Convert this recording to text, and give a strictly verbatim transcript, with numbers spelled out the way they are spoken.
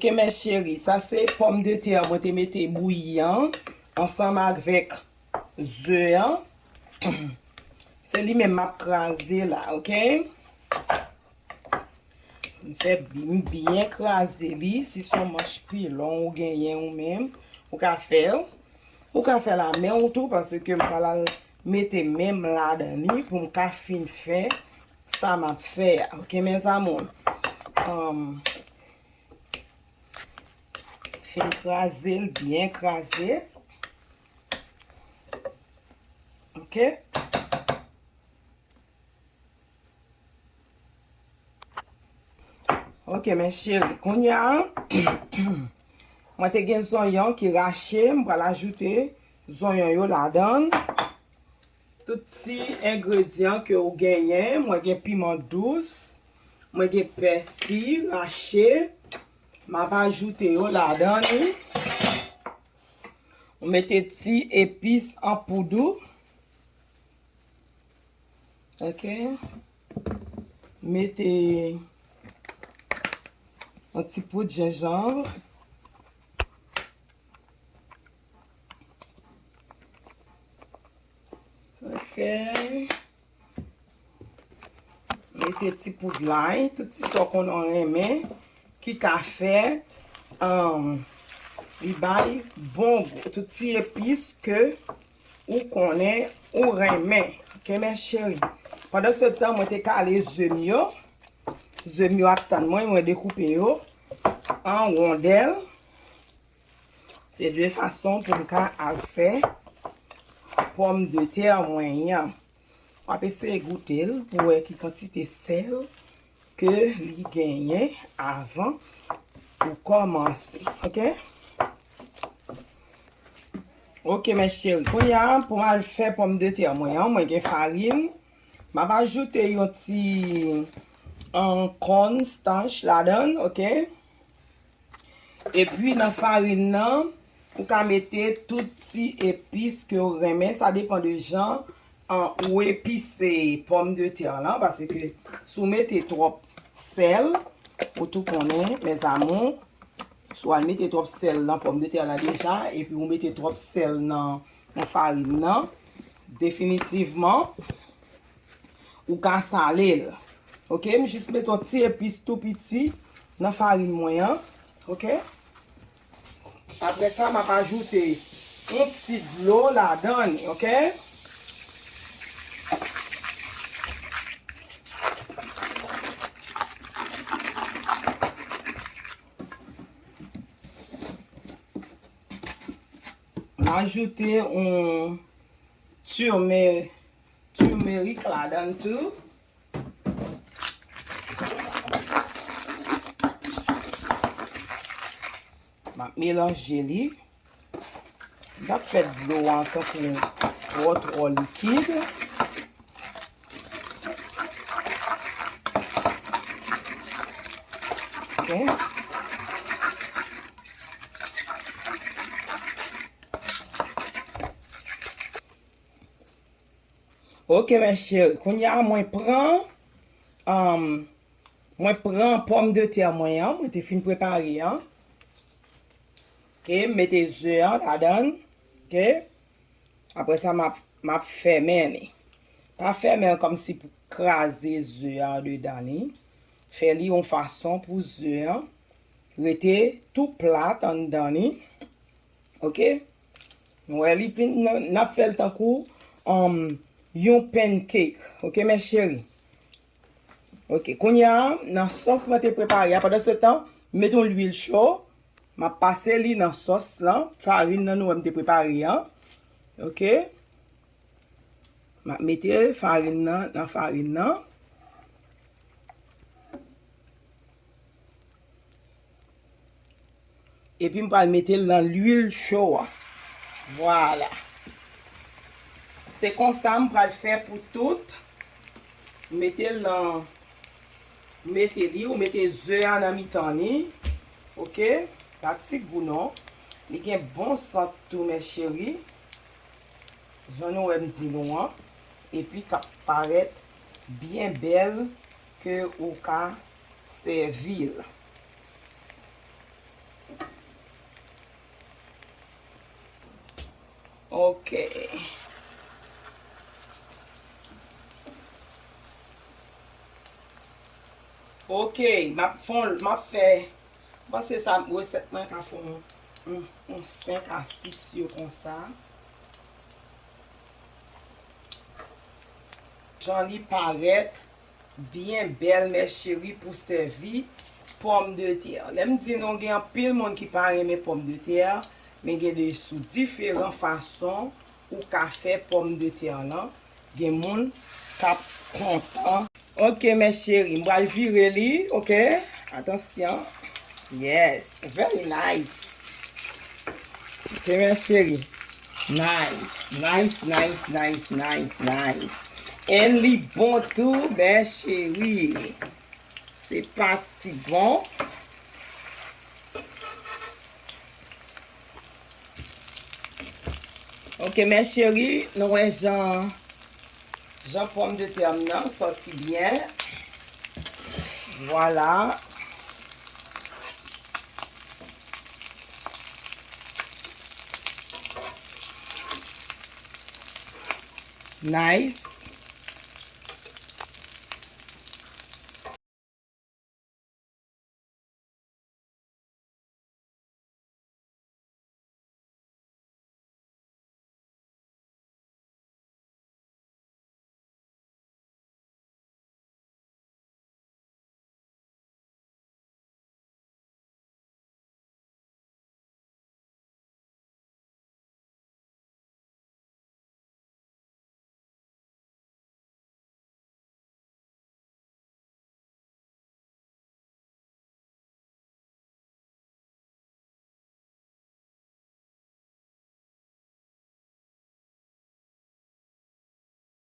Ok, mes chéries, sa se pòmdetè mwen te mete bouyi an ansanm avèk ze an. Se li menm m ap kraze la, ok? M fè bi-, m byen kraze li. Si se yon manch pilon ou genyen ou menm, ou ka fè l. Ou ka fè l a men w tou, paske m pral al mete men m ladan li pou m ka fin fè sa m ap fè a. Ok, mes amours? Um, fin kraze l, byen kraze. Ok? Ok, mes chéries. Kounye a, mwen te gen zonyon ki rache, m pral ajoute zonyon yo ladan. Tout ti engredyan ke ou genyen, mwen gen piman dous, mwen gen pèsi rache, m ap ajoute yo ladan li. Ou mete ti epis an poud ou. Ok. Mete yon ti poud jenjanm. Ok. Mete ti poud lay, tout ti sa w konnen w renmen, ki ka fè, um, li bay bon gou. Tout ti epis ke ou konnen ou renmen. Ok, mes chéries? Pandan se tan, mwen te kale ze m yo. Ze m yo ap tann mwen, mwen dekoupe yo an wondèl. Se de fason pou m ka al fè pòmdetè mwen an. W ap eseye goute l pou wè ki kantite sèl ke li genyen avan ou kòmanse. Ok? Ok, mes chéries. Kounye a, pou m al fè pòmdetè mwen an, mwen gen farin. M ap ajoute yon ti, um, cornstarch ladan l, ok? Epi nan farin nan, ou ka mete tout ti epis ke ou renmen. Sa depann de jan, an, ou epise pòmdetè lan, paske si w mete twòp sèl, ou tou konnen, mes amours, si w al mete twòp sèl nan pòmdetè lan deja, epi ou mete twòp sèl nan, nan farin nan, definitivman, ou ka sale l. Ok, m jis mete yon ti epis tou piti nan farin mwen an. Ok? Apre sa, m ap ajoute yon ti dlo ladan li, ok? M ajoute yon turme-, turmeric ladan tou. M ap melanje li. M p ap fè dlo a tankou twò, twò likid. Ok. Ok, mes chéries. Kounye a, mwen pran, um, mwen pran pòmdetè mwen an, mwen te fin prepare an. Ok, m mete ze an ladan l. Ok. Apre sa, m ap, m ap fèmen li. Pa fèmen l kòmsi pou kraze ze a andedan li. Fè li yon fason pou ze an rete tou plat anndan li. Ok? Nou wè li vin, n, n ap fè l tankou, um, yon pancake. Ok, mes chéries? Ok, kounye a, nan sòs mwen te prepare a, pandan se tan, m mete yon lwil cho, m ap pase li nan sòs lan, farin nan nou wè m te prepare an. Ok? M ap mete farin nan, nan farin nan. Epi m pral mete l nan lwil cho a. Vwala. Se konsa m pral fè pou tout. Mete l nan, mete li, ou mete ze a nan mitan li. Ok? Pa ti gou non. Li gen bon sant tou, mes chéries. Jan nou wè m di nou an. Epi k ap parèt byen bèl ke ou ka sèvi l. Ok. Ok, m ap fè, m ap fè, m panse sa resèt mwen ka fè yon, yon, yon senk a sis yo konsa. Jan li parèt, byen bèl, mè cheri, pou sèvi pòmdetè. Lè m di nou, gen anpil moun ki pa renmen pòmdetè, men gen de sou diferan fason ou ka fè pòmdetè lan. Gen moun k ap kontan. Ok, mè cheri, m pral vire li, ok? Atansyon. Yes, very nice. Ok, mè cheri. Nice, nice, nice, nice, nice, nice. And li bon tou, mè cheri. Se pa ti bon. Ok, mè cheri, nou wè jan, jan pòmdetè m nan sòti byen. Vwala. Nice.